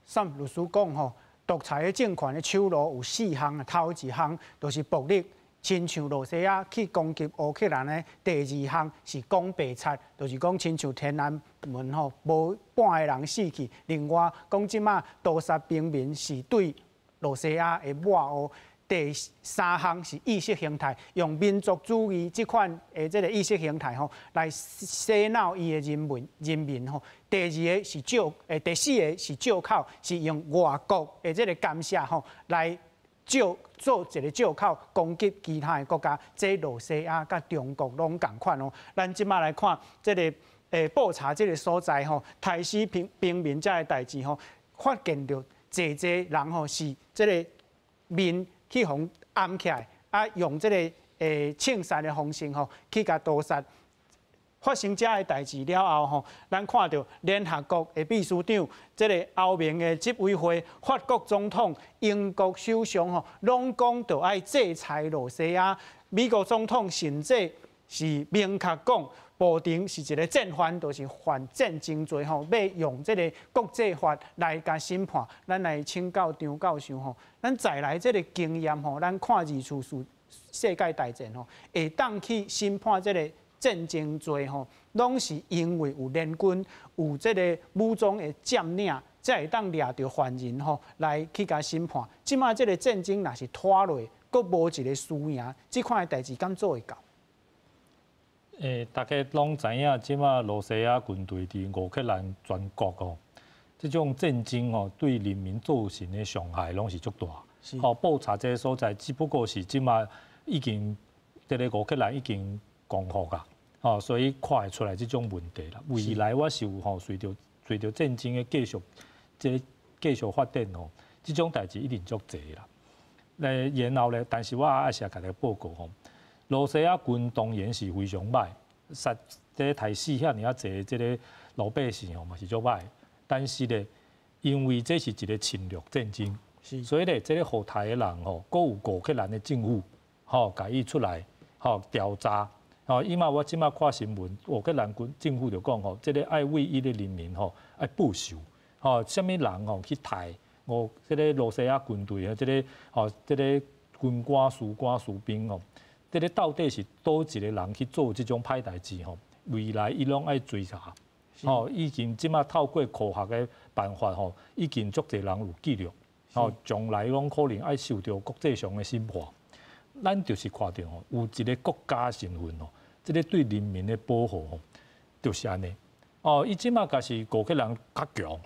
沈律師講吼，獨裁的政權的手路有四項，頭一項就是暴力，親像羅西亞去攻擊烏克蘭的；第二項是講白賊，就是講親像天安門吼，無半个人死去。另外講這馬屠殺平民是對羅西亞的抹烏。第三項是意識形態，用民族主義這款的這个意識形態吼來洗腦伊的人民吼。第二个是借，第四个是借口，是用外國的這个干涉吼來借做一个借口攻擊其他的國家。這羅西亞佮中國攏仝款哦。咱這馬來看這个布查這个所在吼，殺死平民這个代誌吼，發現著濟濟人吼是這个面去予掩起來，啊，用這个槍殺的方式吼去共屠殺。發生這个代誌了後吼，咱看著聯合國的秘書長、這个歐盟的執委會、法國總統、英國首相吼，攏講著愛制裁羅西亞。美國總統甚至是明確講，布丁是一个戰犯，就是犯戰爭罪吼，欲用這个國際法來共審判。咱來請教張教授吼，咱再來這个經驗吼，咱看二次世界大戰吼，會當去審判這个戰爭罪吼，攏是因為有聯軍有這个武裝的佔領，才會當掠著犯人吼來去共審判。這馬這个戰爭若是拖落，閣無一个輸贏，這款的代誌敢做會到？大家攏知影，這馬羅西亞軍隊佇烏克蘭全國哦，這種戰爭哦，對人民造成的傷害攏是足大。哦，布查這个所在，只不過是這馬已經這个烏克蘭已經光復啊，哦，所以看會出來這種問題啦。未來我是有吼，隨著戰爭的繼續，這繼續發展吼，這種代誌一定足濟啦。然後咧，但是我還是共大家報告吼，羅西亞軍當然是非常歹，殺這個殺死遐爾仔濟這个老百姓吼嘛是足歹。但是咧，因為這是一个侵略戰爭，所以咧，這个予刣的人吼，閣有烏克蘭的政府吼，共伊出來吼調查。吼，伊嘛我這馬看新聞，烏克蘭軍政府就講吼，這个愛為伊的人民吼愛報仇，吼，啥物人吼去刣烏這个羅西亞軍隊的這个吼這个軍官、士官、士兵吼，這个到底是佗一个人去做這種歹代誌吼？未來伊攏愛追查，吼，已經這馬透過科學的辦法吼，已經足濟人有記錄，吼，將來攏可能愛受著國際上的審判。咱就是看著吼，有一个國家身份吼，這个對人民的保護吼，就是按呢。哦，伊這馬若是烏克蘭較強，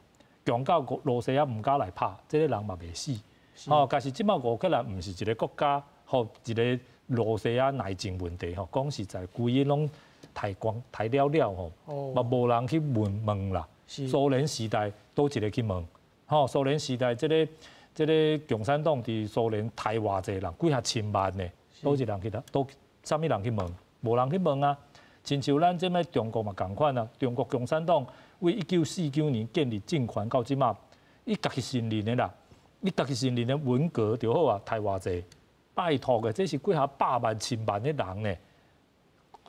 強到羅西亞毋敢來拍，這个人嘛袂死。哦，但是這馬烏克蘭毋是一个國家，吼，一个羅西亞內政問題吼，講實在，規个攏刣光刣了了吼，嘛無人去問問啦。蘇聯時代佗一个去問？吼，蘇聯時代這个共產黨佇蘇聯刣偌濟人，幾若千萬呢？佗一人去佗啥物人去問？無人去問啊！親像咱這擺中國嘛仝款啊，中國共產黨為1949年建立政權到這馬，伊家己承認的啦，伊家己承認的文革就好啊，刣偌濟？拜託的，這是幾若百萬、千萬的人呢。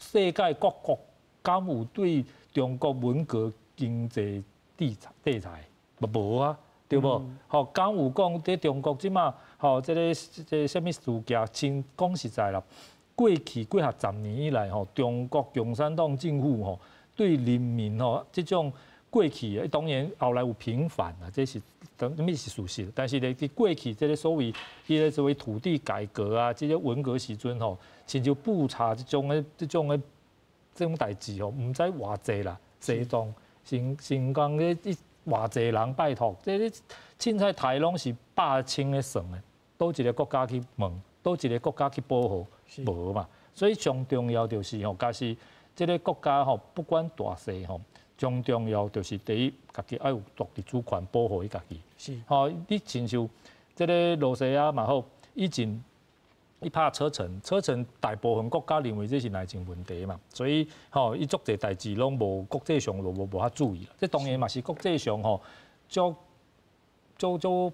世界各國敢有對中國文革經濟制裁制裁？嘛無啊，對無？吼，敢有講佇中國這馬吼，這个啥物事件？真講實在啦，過去幾若十年以來吼，中國共產黨政府吼對人民吼這種過去，當然後來有平反啦，這是等物是事實。但是咧，佇過去這个所謂彼个所謂土地改革啊，這个文革時陣吼，親像布查這種代誌吼，毋知偌濟啦，西藏、新疆咧，偌濟人拜託，這个凊彩刣攏是百千咧算的，佗一个國家去問，佗一个國家去保護，無嘛。所以上重要就是吼，假使這个國家吼，不管大細吼，上重要就是第一，家己愛有獨立主權保護伊家己。吼，你親像這个羅西亞嘛好，以前伊拍車臣，車臣大部分國家認為這是內政問題嘛，所以吼伊足濟代誌攏無國際上就無無較注意啦。這當然嘛是國際上吼，足足足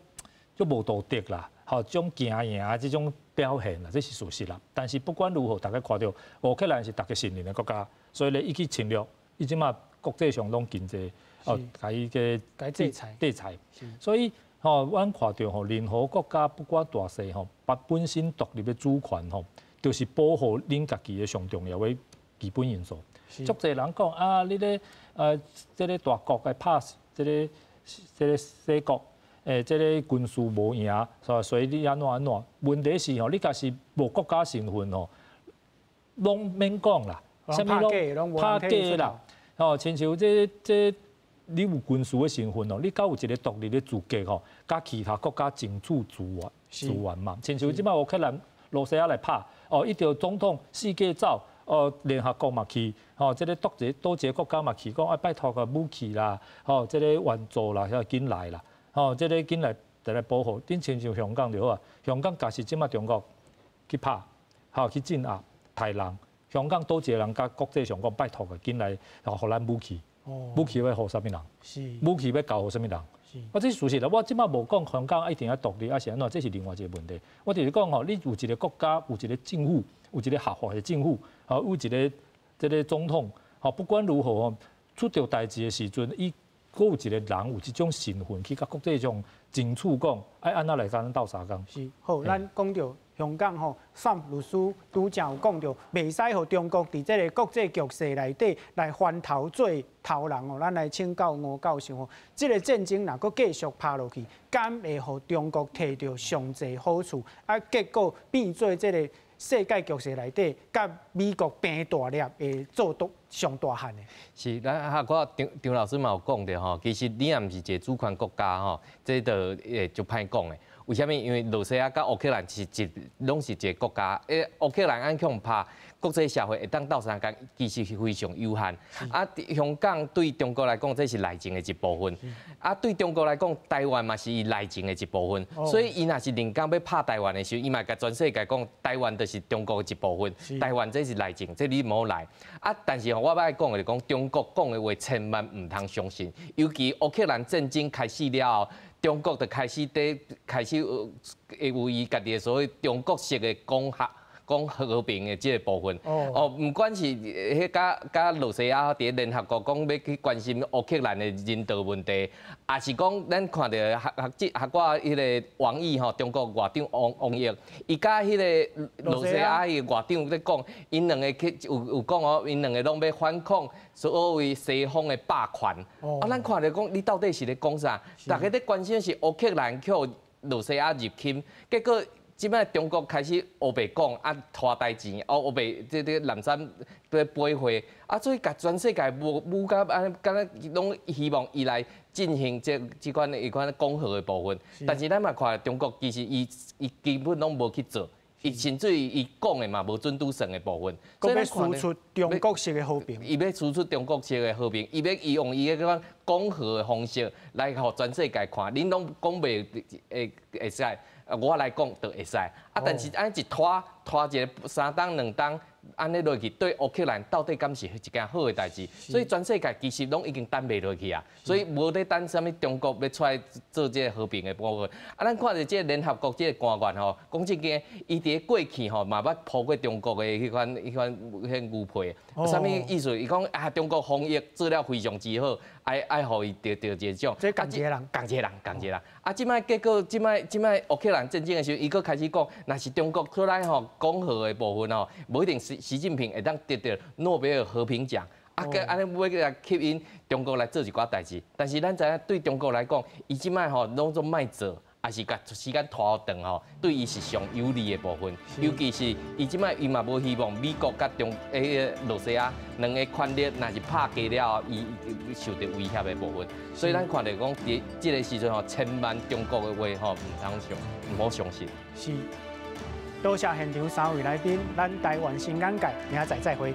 足無道德啦，吼種驚贏這種表現啦，這是事實啦。但是不管如何，大家看著烏克蘭是逐家承認的國家，所以咧伊去侵略，伊這馬國際上攏真濟哦，共伊個制裁制裁，所以吼，阮看著吼，任何國家不管大細吼，把本身獨立的主權吼，就是保護恁家己的上重要的基本因素。足濟人講啊，你咧這个大國來拍這个細國，這个軍事無贏，所以你按怎按怎？問題是吼，你若是無國家身份吼，攏免講啦，啥物攏拍假啦，吼，親像這你有軍事的身份哦，你才有一个獨立的資格吼，佮其他國家爭取資源資源嘛。親像這擺烏克蘭、羅西亞來拍，哦，伊著總統四界走，哦，聯合國嘛去，吼，這个佗一个國家嘛去，講啊拜託個武器啦，吼，這个援助啦，遐緊來啦，吼，這个緊來來保護。恁親像香港就好啊，香港若是這擺中國去拍，吼去鎮壓刣人，香港佗一个人佮國際上講拜託個緊來，予咱武器。武器欲予啥物人？武器欲交予啥物人？我這是事實啦。我這擺無講香港一定愛獨立，抑是按怎，這是另外一個問題。我就是講吼，你有一个國家，有一个政府，有一个合法的政府，吼，有一个這个總統，吼，不管如何吼，出著代誌的時陣，伊閣有一个人有這種身份去佮國際上爭取講，愛按怎來共咱鬥相共。是，好，咱講著香港吼，沈律師拄才有講著，袂使予中國佇這个國際局勢內底來翻頭做頭人哦。咱來請教吳教授吼，這个戰爭若閣繼續拍落去，敢會予中國摕著上濟好處？啊，結果變做這个世界局勢內底，佮美國拼大粒會做獨上大漢的。是，咱啊，我張張老師嘛有講著吼，其實你若毋是一个主權國家吼，這就會足歹講的。為啥物？因為羅西亞佮烏克蘭是一攏是一个國家，烏克蘭按予拍，國際社會會當鬥相共，其實是非常有限。啊，香港對中國來講，這是內政的一部分。啊，對中國來講，台灣嘛是伊內政的一部分。所以，伊若是認講欲拍台灣的時候，伊嘛共全世界講，台灣就是中國的一部分。台灣這是內政，這你莫來。啊，但是我欲講的是講，中國講的話千萬毋通相信，尤其烏克蘭戰爭開始了後。中國就開始佇開始有伊家己的所謂中國式的講和講和平的這个部分。哦，毋管是彼佮佮羅西亞佇聯合國講欲去關心烏克蘭的人道問題，抑是講咱看著學學者學我彼个王毅吼，中國外長王王毅，伊佮彼个羅西亞彼个外長咧講，𪜶兩个去有有講哦，𪜶兩个攏欲反抗所謂西方的霸權。啊，咱看著講，你到底是咧講啥？逐家咧關心的是烏克蘭予羅西亞入侵，結果。這擺中國開始烏白講啊，拖代誌，哦烏白這這南山對背貨，啊，所以共全世界無無甲按呢，敢若攏希望伊來進行這這款彼款講和的部分。但是咱嘛看中國其實伊伊基本攏無去做，伊甚至於伊講的嘛無準拄算的部分。閣欲輸出中國式的和平。伊欲輸出中國式的和平，伊欲伊用伊的款講和的方式來予全世界看，恁攏講袂會會使。我來講就會使，啊，但是按呢一拖拖一个三冬兩冬，按呢落去對烏克蘭到底敢是一件好的代誌？所以全世界其實攏已經等袂落去啊，所以無咧等啥物中國欲出來做這个和平的部分。啊，咱看著這個聯合國這個官員吼，講正經，伊佇咧過去吼嘛捌鋪過中國的彼款彼款彼牛皮，啥物意思？伊講啊，中國防疫做了非常之好，愛愛予伊得著一个獎。這仝一个人，仝一个人，仝一个人。啊，這擺結果，這擺這擺烏克蘭戰爭的時陣，伊閣開始講，若是中國出來吼講和的部分吼，無一定習習近平會當得著諾貝爾和平獎。啊，閣按呢欲來吸引中國來做一寡代誌。但是咱知影對中國來講，伊這擺吼攏總莫做，也是共時間拖長吼，對伊是上有利的部分。尤其是伊這擺伊嘛無希望美國佮中欸羅西亞兩个權力若是拍架了後，伊受著威脅的部分。所以咱看著講，佇這个時陣吼，千萬中國的話吼，毋通相，毋好相信。是，多謝現場三位來賓，咱台灣新眼界，明仔載再會。